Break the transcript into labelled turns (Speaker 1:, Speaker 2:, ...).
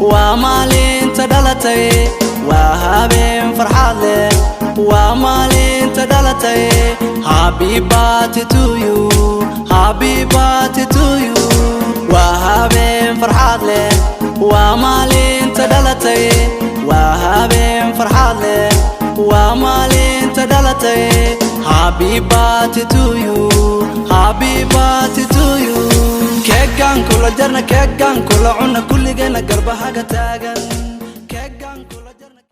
Speaker 1: Waa maalinta dhalatay, waa habeen farxad leh, waa maalinta dhalatay. Happy birthday to you, happy birthday to you. Waa habeen farxad leh, waa maalinta dhalatay, waa habeen farxad leh, waa maalinta dhalatay. Happy birthday to you, happy birthday to you. Keegan kula jarna, keegan kula cuna, kulligeena garbahaga taagan.